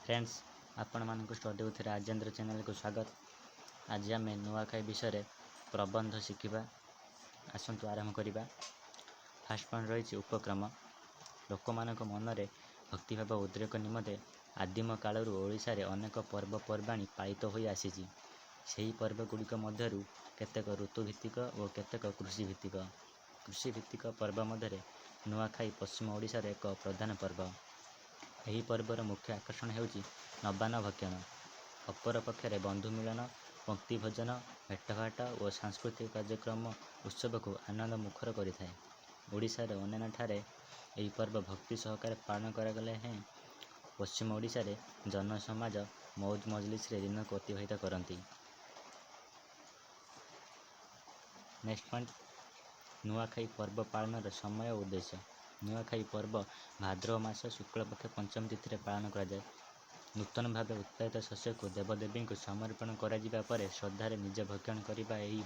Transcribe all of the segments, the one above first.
Friends, ଆପଣମାନଙ୍କୁ study with Rajendra ଚ୍ୟାନେଲକୁ ସ୍ୱାଗତ। ଆଜି ଆମେ ନୂଆଖାଇ ବିଷୟରେ ପ୍ରବନ୍ଧ ଶିଖିବା। ଆସନ୍ତୁ ଆରମ୍ଭ କରିବା। ଫାର୍ଷ୍ଟ ପଏଣ୍ଟ ରହିଛି ଉପକ୍ରମ। ଲୋକମାନଙ୍କ ମନରେ ଭକ୍ତିଭାବ ଉଦ୍ରେକ ନିମନ୍ତେ ଆଦିମ କାଳରୁ ଓଡ଼ିଶାରେ ଅନେକ ପର୍ବପର୍ବାଣି ପାଳିତ ହୋଇ ଆସିଛି। ସେହି ପର୍ବଗୁଡ଼ିକ ମଧ୍ୟରୁ କେତେକ ଋତୁଭିତ୍ତିକ ଓ କେତେକ କୃଷିଭିତ୍ତିକ। କୃଷିଭିତ୍ତିକ ପର୍ବ ମଧ୍ୟରେ ନୂଆଖାଇ ପଶ୍ଚିମ ଓଡ଼ିଶାର ଏକ ପ୍ରଧାନ ପର୍ବ। ଏହି ପର୍ବର ମୁଖ୍ୟ ଆକର୍ଷଣ ହେଉଛି ନବାନ୍ନ ଭକ୍ଷଣ। ଅପରପକ୍ଷରେ ବନ୍ଧୁ ମିଳନ, ପଂକ୍ତି ଭୋଜନ, ଭେଟଘାଟ ଓ ସାଂସ୍କୃତିକ କାର୍ଯ୍ୟକ୍ରମ ଉତ୍ସବକୁ ଆନନ୍ଦମୁଖର କରିଥାଏ। ଓଡ଼ିଶାର ଅନ୍ୟାନ୍ୟଠାରେ ଏହି ପର୍ବ ଭକ୍ତି ସହକାରେ ପାଳନ କରାଗଲେ ହେଁ, ପଶ୍ଚିମ ଓଡ଼ିଶାରେ ଜନସମାଜ ମଉଜ ମଜଲିସରେ ଦିନକୁ ଅତିବାହିତ କରନ୍ତି। ନେକ୍ସଟ ପଏଣ୍ଟ, ନୂଆଖାଇ ପର୍ବ ପାଳନର ସମୟ ଓ ଉଦ୍ଦେଶ୍ୟ। ନୂଆଖାଇ ପର୍ବ ଭାଦ୍ରବ ମାସ ଶୁକ୍ଳପକ୍ଷ ପଞ୍ଚମୀ ତିଥିରେ ପାଳନ କରାଯାଏ। ନୂତନ ଭାବେ ଉତ୍ପାଦିତ ଶସ୍ୟକୁ ଦେବଦେବୀଙ୍କୁ ସମର୍ପଣ କରାଯିବା ପରେ ଶ୍ରଦ୍ଧାରେ ନିଜେ ଭକ୍ଷଣ କରିବା ଏହି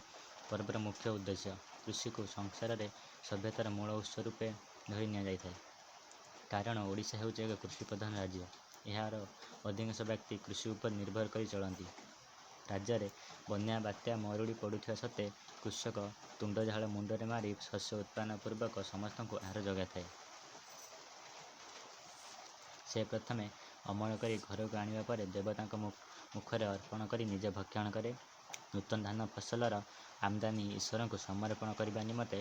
ପର୍ବର ମୁଖ୍ୟ ଉଦ୍ଦେଶ୍ୟ। କୃଷିକୁ ସଂସାରରେ ସଭ୍ୟତାର ମୂଳ ଉତ୍ସ ରୂପେ ଧରି ନିଆଯାଇଥାଏ। କାରଣ ଓଡ଼ିଶା ହେଉଛି ଏକ କୃଷିପ୍ରଧାନ ରାଜ୍ୟ। ଏହାର ଅଧିକାଂଶ ବ୍ୟକ୍ତି କୃଷି ଉପରେ ନିର୍ଭର କରି ଚଳନ୍ତି। ରାଜ୍ୟରେ ବନ୍ୟା, ବାତ୍ୟା, ମରୁଡ଼ି ପଡ଼ୁଥିବା ସତ୍ତ୍ୱେ କୃଷକ ତୁଣ୍ଡ ଝାଳ ମୁଣ୍ଡରେ ମାରି ଶସ୍ୟ ଉତ୍ପାଦନ ପୂର୍ବକ ସମସ୍ତଙ୍କୁ ଆହାର ଯୋଗାଇଥାଏ। ସେ ପ୍ରଥମେ ଅମଳ କରି ଘରକୁ ଆଣିବା ପରେ ଦେବତାଙ୍କ ମୁଖରେ ଅର୍ପଣ କରି ନିଜେ ଭକ୍ଷଣ କରେ। ନୂତନ ଧାନ ଫସଲର ଆମଦାନୀ ଈଶ୍ୱରଙ୍କୁ ସମର୍ପଣ କରିବା ନିମନ୍ତେ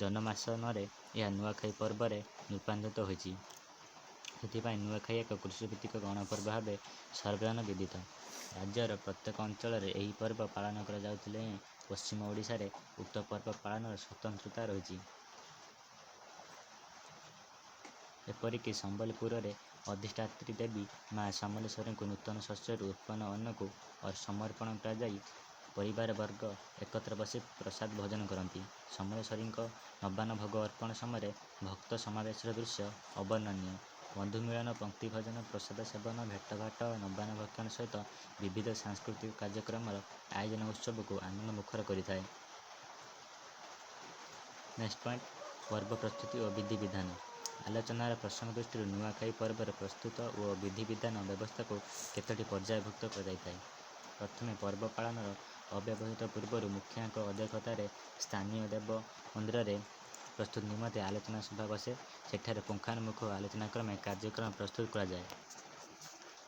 ଜନମାନସରେ ଏହା ନୂଆଖାଇ ପର୍ବରେ ରୂପାନ୍ତରିତ ହୋଇଛି। ସେଥିପାଇଁ ନୂଆଖାଇ ଏକ କୃଷିଭିତ୍ତିକ ଗଣପର୍ବ ଭାବେ ସର୍ବଜନ ବିଦିତ। ରାଜ୍ୟର ପ୍ରତ୍ୟେକ ଅଞ୍ଚଳରେ ଏହି ପର୍ବ ପାଳନ କରାଯାଉଥିଲେ ହେଁ, ପଶ୍ଚିମ ଓଡ଼ିଶାରେ ଉକ୍ତ ପର୍ବ ପାଳନର ସ୍ୱତନ୍ତ୍ରତା ରହିଛି। ଏପରିକି ସମ୍ବଲପୁରରେ ଅଧିଷ୍ଠାତ୍ରୀ ଦେବୀ ମା ସମଲେଶ୍ୱରୀଙ୍କୁ ନୂତନ ଶସ୍ୟରୁ ଉତ୍ପନ୍ନ ଅନ୍ନକୁ ସମର୍ପଣ କରାଯାଇ ପରିବାରବର୍ଗ ଏକତ୍ର ବସି ପ୍ରସାଦ ଭୋଜନ କରନ୍ତି। ସମଲେଶ୍ୱରୀଙ୍କ ନବାନ୍ନ ଭୋଗ ଅର୍ପଣ ସମୟରେ ଭକ୍ତ ସମାବେଶର ଦୃଶ୍ୟ ଅବର୍ଣ୍ଣନୀୟ। ବନ୍ଧୁମିଳନ, ପଂକ୍ତି ଭୋଜନ, ପ୍ରସାଦ ସେବନ, ଭେଟଘାଟ, ନବାନ୍ନ ଭକ୍ଷଣ ସହିତ ବିବିଧ ସାଂସ୍କୃତିକ କାର୍ଯ୍ୟକ୍ରମର ଆୟୋଜନ ଉତ୍ସବକୁ ଆନନ୍ଦମୁଖର କରିଥାଏ। ନେକ୍ସଟ ପଏଣ୍ଟ, ପର୍ବ ପ୍ରସ୍ତୁତି ଓ ବିଧିବିଧାନ। ଆଲୋଚନାର ପ୍ରସଙ୍ଗ ଦୃଷ୍ଟିରୁ ନୂଆଖାଇ ପର୍ବର ପ୍ରସ୍ତୁତ ଓ ବିଧିବିଧାନ ବ୍ୟବସ୍ଥାକୁ କେତୋଟି ପର୍ଯ୍ୟାୟଭୁକ୍ତ କରାଯାଇଥାଏ। ପ୍ରଥମେ ପର୍ବ ପାଳନର ଅବ୍ୟବହିତ ପୂର୍ବରୁ ମୁଖିଆଙ୍କ ଅଧ୍ୟକ୍ଷତାରେ ସ୍ଥାନୀୟ ଦେବ ମନ୍ଦିରରେ ପ୍ରସ୍ତୁତି ନିମନ୍ତେ ଆଲୋଚନା ସଭା ବସେ। ସେଠାରେ ପୁଙ୍ଖାନୁପୁଙ୍ଖ ଆଲୋଚନାକ୍ରମେ କାର୍ଯ୍ୟକ୍ରମ ପ୍ରସ୍ତୁତ କରାଯାଏ।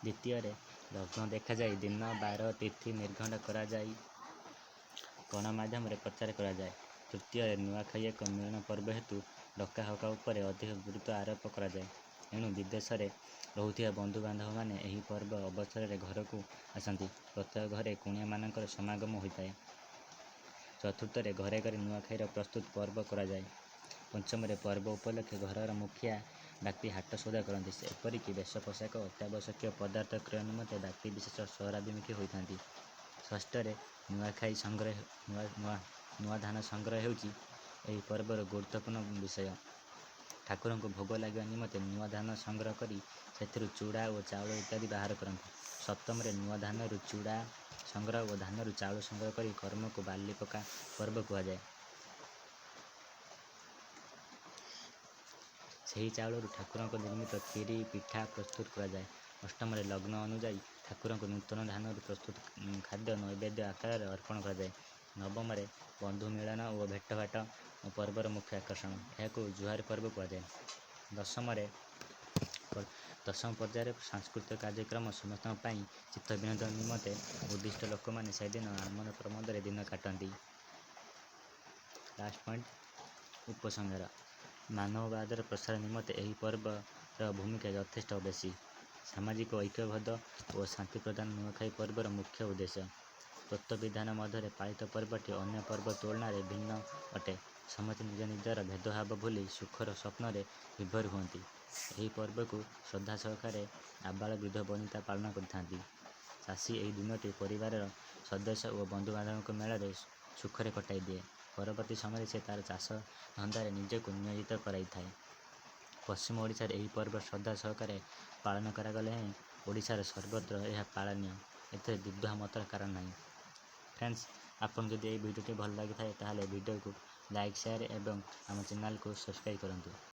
ଦ୍ୱିତୀୟରେ ଲଗ୍ନ ଦେଖାଯାଇ ଦିନ, ବାର, ତିଥି ନିର୍ଘଣ୍ଟ କରାଯାଇ ଗଣମାଧ୍ୟମରେ ପ୍ରଚାର କରାଯାଏ। ତୃତୀୟରେ ନୂଆଖାଇ ଏକ ମିଳନ ପର୍ବ ହେତୁ ଡକାହକା ଉପରେ ଅଧିକ ଗୁରୁତ୍ୱ ଆରୋପ କରାଯାଏ। ଏଣୁ ବିଦେଶରେ ରହୁଥିବା ବନ୍ଧୁବାନ୍ଧବମାନେ ଏହି ପର୍ବ ଅବସରରେ ଘରକୁ ଆସନ୍ତି। ପ୍ରତ୍ୟେକ ଘରେ କୁଣିଆମାନଙ୍କର ସମାଗମ ହୋଇଥାଏ। ଚତୁର୍ଥରେ ଘରେ ଘରେ ନୂଆଖାଇର ପ୍ରସ୍ତୁତ ପର୍ବ କରାଯାଏ। ପଞ୍ଚମରେ ପର୍ବ ଉପଲକ୍ଷେ ଘରର ମୁଖିଆ ବ୍ୟକ୍ତି ହାଟ ସଉଦା କରନ୍ତି। ଏପରିକି ବେଶ ପୋଷାକ, ଅତ୍ୟାବଶ୍ୟକୀୟ ପଦାର୍ଥ କ୍ରୟ ନିମନ୍ତେ ବ୍ୟକ୍ତିବିଶେଷ ସହରାଭିମୁଖୀ ହୋଇଥାନ୍ତି। ଷଷ୍ଠରେ ନୂଆଖାଇ ସଂଗ୍ରହ ନୂଆ ନୂଆ ନୂଆ ଧାନ ସଂଗ୍ରହ ହେଉଛି ଏହି ପର୍ବର ଗୁରୁତ୍ୱପୂର୍ଣ୍ଣ ବିଷୟ। ଠାକୁରଙ୍କୁ ଭୋଗ ଲାଗିବା ନିମନ୍ତେ ନୂଆ ଧାନ ସଂଗ୍ରହ କରି ସେଥିରୁ ଚୂଡ଼ା ଓ ଚାଉଳ ଇତ୍ୟାଦି ବାହାର କରନ୍ତି। ସପ୍ତମରେ ନୂଆ ଧାନରୁ ଚୂଡ଼ା ସଂଗ୍ରହ ଓ ଧାନରୁ ଚାଉଳ ସଂଗ୍ରହ କରି କର୍ମକୁ ବାଲିପକା ପର୍ବ କୁହାଯାଏ। ସେହି ଚାଉଳରୁ ଠାକୁରଙ୍କ ନିର୍ମିତ ଖିରି, ପିଠା ପ୍ରସ୍ତୁତ କରାଯାଏ। ଅଷ୍ଟମରେ ଲଗ୍ନ ଅନୁଯାୟୀ ଠାକୁରଙ୍କୁ ନୂତନ ଧାନରୁ ପ୍ରସ୍ତୁତ ଖାଦ୍ୟ ନୈବେଦ୍ୟ ଆକାରରେ ଅର୍ପଣ କରାଯାଏ। ନବମରେ ବନ୍ଧୁ ମିଳନ ଓ ଭେଟଘାଟ ପର୍ବର ମୁଖ୍ୟ ଆକର୍ଷଣ। ଏହାକୁ ଜୁହାର ପର୍ବ କୁହାଯାଏ। ଦଶମରେ ଦଶମ ପର୍ଯ୍ୟାୟରେ ସାଂସ୍କୃତିକ କାର୍ଯ୍ୟକ୍ରମ ସମସ୍ତଙ୍କ ପାଇଁ ଚିତ୍ତ ବିନୋଦନ ନିମନ୍ତେ ଉଦ୍ଦିଷ୍ଟ। ଲୋକମାନେ ସେଦିନ ଆମୋଦ ପ୍ରମୋଦରେ ଦିନ କାଟନ୍ତି। Last point, ଉପସଂହାର। ମାନବବାଦର ପ୍ରସାର ନିମନ୍ତେ ଏହି ପର୍ବର ଭୂମିକା ଯଥେଷ୍ଟ ବେଶୀ। ସାମାଜିକ ଐକ୍ୟବଦ୍ଧ ଓ ଶାନ୍ତି ପ୍ରଦାନ ନୂଆଖାଇ ପର୍ବର ମୁଖ୍ୟ ଉଦ୍ଦେଶ୍ୟ। ତତ୍ତ୍ୱବିଧାନ ମଧ୍ୟରେ ପାଳିତ ପର୍ବଟି ଅନ୍ୟ ପର୍ବ ତୁଳନାରେ ଭିନ୍ନ ଅଟେ। ସମସ୍ତେ ନିଜ ନିଜର ଭେଦଭାବ ଭୁଲି ସୁଖର ସ୍ୱପ୍ନରେ ବିଭୋର ହୁଅନ୍ତି। ଏହି ପର୍ବକୁ ଶ୍ରଦ୍ଧା ସହକାରେ ଆବାଳ ବୃଦ୍ଧ ବନିତା ପାଳନ କରିଥାନ୍ତି। ଚାଷୀ ଏହି ଦିନଟି ପରିବାରର ସଦସ୍ୟ ଓ ବନ୍ଧୁବାନ୍ଧବଙ୍କ ମେଳରେ ସୁଖରେ କଟାଇ ଦିଏ। ପରବର୍ତ୍ତୀ ସମୟରେ ସେ ତାର ଚାଷ ଧନ୍ଦାରେ ନିଜକୁ ନିୟୋଜିତ କରାଇଥାଏ। ପଶ୍ଚିମ ଓଡ଼ିଶାରେ ଏହି ପର୍ବ ଶ୍ରଦ୍ଧା ସହକାରେ ପାଳନ କରାଗଲେ ହେଁ, ଓଡ଼ିଶାର ସର୍ବତ୍ର ଏହା ପାଳନୀୟ, ଏଥିରେ ଦ୍ୱିଧା ମତର କାରଣ ନାହିଁ। ଫ୍ରେଣ୍ଡସ୍, ଆପଣଙ୍କୁ ଯଦି ଏହି ଭିଡ଼ିଓଟି ଭଲ ଲାଗିଥାଏ, ତାହେଲେ ଭିଡ଼ିଓକୁ ଲାଇକ୍, ସେୟାର ଏବଂ ଆମ ଚ୍ୟାନେଲକୁ ସବସ୍କ୍ରାଇବ୍ କରନ୍ତୁ।